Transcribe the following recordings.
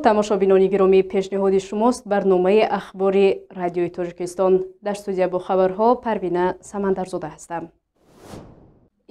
Дуруд, тамошобинони гиромӣ, пешниҳоди шумост барномаи ахбори Радиои Тоҷикистон. Дар студия бо хабарҳо Парвина Самандарзода ҳастам.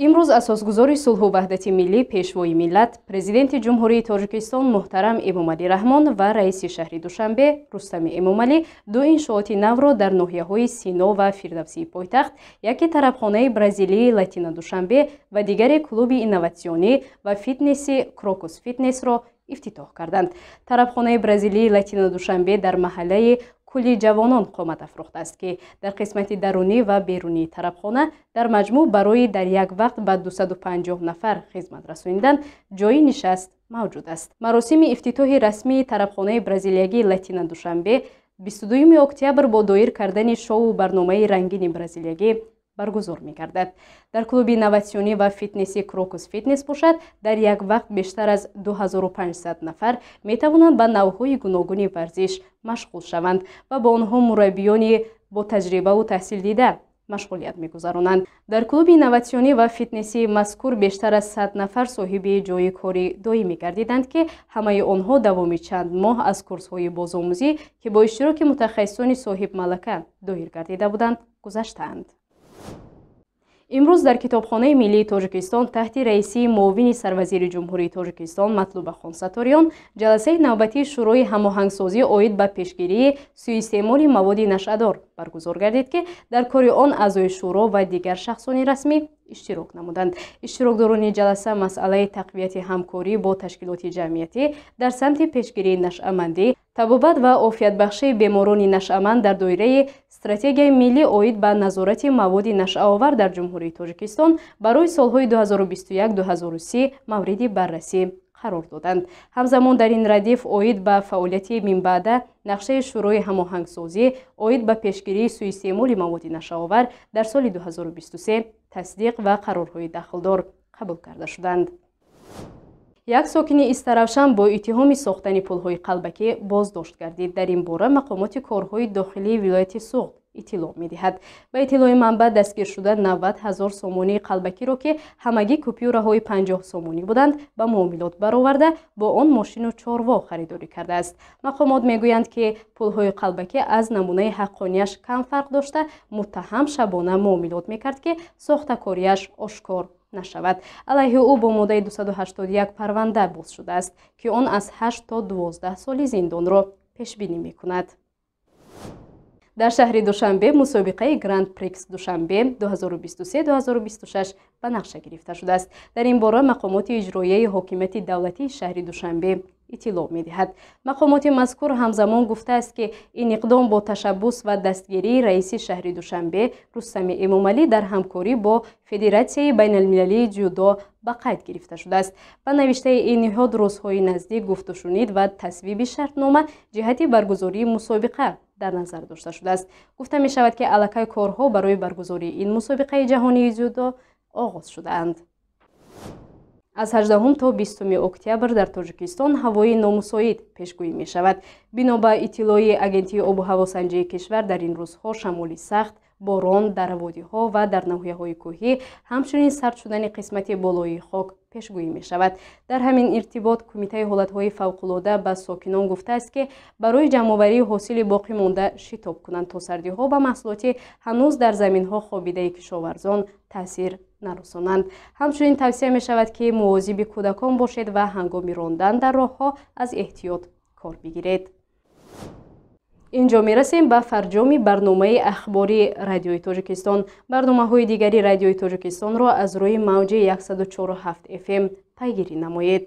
Имрӯз асосгузори сулҳу ваҳдати миллӣ, Пешвои миллат, Президенти Ҷумҳурии Тоҷикистон муҳтарам Эмомалӣ Раҳмон ва раиси шаҳри Душанбе Рустами Эмомалӣ ду иншооти навро дар ноҳияҳои Сино ва Фирдавсии пойтахт, яке тарабхонаи бразилии Латина Душанбе ва дигаре клуби инноватсионӣ ва фитнеси Крокус Фитнесро ифтитоҳ карданд. Тарабхонаи бразилии Латина Душанбе дар маҳаллаи Кули ҷавонон қомат афрохтааст, ки дар қисмати дарунӣ ва берунии тарабхона дар маҷмӯъ барои дар як вақт ба 250 нафар хизмат расонидан ҷойи нишаст мавҷуд аст. Маросими ифтитоҳи расмии тарабхонаи бразилиягии Латина Душанбе 22 октябр бо доир кардани шоу барномаи рангини бразилиягӣ баргузор мегардад. Дар клуби инноватсионӣ ва фитнеси Крокус Фитнес бошад, дар як вақт бештар аз 2500 нафар метавонанд ба навъҳои гуногуни варзиш машғул шаванд ва бо онҳо мураббиёни бо таҷрибаву таҳсилдида машғулият мегузаронанд. Дар клуби инноватсионӣ ва фитнеси мазкур бештар аз 100 нафар соҳиби ҷойи кори доимӣ гардиданд, ки ҳамаи онҳо давоми чанд моҳ аз курсҳои бозомӯзӣ, ки бо иштироки мутахассисони соҳибмалака доир гардида буданд, гузаштаанд. Имрӯз дар Китобхонаи миллии Тоҷикистон таҳти раисии муовини сарвазири Ҷумҳурии Тоҷикистон Матлубахон Сатториён ҷаласаи навбатии Шӯрои ҳамоҳангсозӣ оид ба пешгирии суистеъмоли маводи нашъадор баргузор гардид, ки дар кори он аъзои шӯро ва дигар шахсони расмӣ иштирок намуданд. Иштирокдорони ҷаласа масъалаи тақвияти ҳамкорӣ бо ташкилоти ҷамъиятӣ дар самти пешгирии нашъамандӣ, табобат ва офиятбахшии беморони нашъаманд дар доираи стратегияи миллӣ оид ба назорати маводи нашъаовар дар Ҷумҳурии Тоҷикистон барои солҳои 2021-2030 мавриди баррасӣ қарор доданд. Ҳамзамон дар ин радиф оид ба фаъолияти минбаъда нақшаи Шӯрои ҳамоҳангсозӣ оид ба пешгирии суистеъмоли маводи нашъаовар дар соли 2023 тасдиқ ва қарорҳои дахлдор қабул карда шуданд. Як сокини Истаравшан бо иттиҳоми сохтани пулҳои қалбакӣ боздошт гардид. Дар ин бора мақомоти корҳои дохилии вилояти Суғд иттилоъ медиҳад. Ба иттилои манбаъ, дастгиршуда 90 ҳазор сомонии қалбакиро, ки ҳамагӣ купюраҳои 50 сомонӣ буданд, ба муомилот бароварда, бо он мошину чорво харидорӣ кардааст. Мақомот мегӯянд, ки пулҳои қалбакӣ аз намунаи ҳаққонияш кам фарқ дошта, муттаҳам шабона муомилот мекард, ки сохтакориаш ошкор нашавад. Алайҳи ӯ бо моддаи 281 парванда боз шудааст, ки он аз 8 то 12 соли зиндонро пешбинӣ мекунад. Дар шаҳри Душанбе мусобиқаи Гранд Прикс Душанбе 2023-2026 ба нақша гирифта шудааст. Дар ин бора мақомоти иҷроияи ҳокимияти давлатии шаҳри Душанбе иттилоъ медиҳад. Мақомоти мазкур ҳамзамон гуфтааст, ки ин иқдом бо ташаббус ва дастгирии раиси шаҳри Душанбе Рустами Эмомалӣ дар ҳамкорӣ бо Федератсияи байналмилалии ҷудо ба қайд гирифта шудааст. Ба навиштаи ин ниҳод, рӯзҳои наздик гуфтушунид ва тасвиби шартнома ҷиҳати баргузории мусобиқа дар назар дошта шудааст. Гуфта мешавад, ки аллакай корҳо барои баргузории ин мусобиқаи ҷаҳонии ҷудо оғоз шудаанд. Аз 18 то 20 октябр дар Тоҷикистон ҳавои номусоид пешгӯӣ мешавад. Бино ба иттилои Агентии обу ҳавосанҷии кишвар, дар ин рӯзҳо шамоли сахт, борон дар водиҳо ва дар ноҳияҳои кӯҳӣ, ҳамчунин сард шудани қисмати болоии хок пешгӯӣ мешавад. Дар ҳамин иртибот Кумитаи ҳолатҳои фавқулода ба сокинон гуфтааст, ки барои ҷамъоварии ҳосили боқӣ монда шитоб кунанд, то сардиҳо ба маҳсулоти ҳанӯз дар заминҳо хобидаи кишоварзон таъсир нарасонанд. Ҳамчунин тавсия мешавад, ки мувозиби кӯдакон бошед ва ҳангоми рондан дар роҳҳо аз эҳтиёт кор бигиред. Инҷо мерасем ба фарҷоми барномаи ахбори Радиои Тоҷикистон. Барномаҳои дигари Радиои Тоҷикистонро аз рӯи мавҷи 104,7 FM пайгирӣ намоед.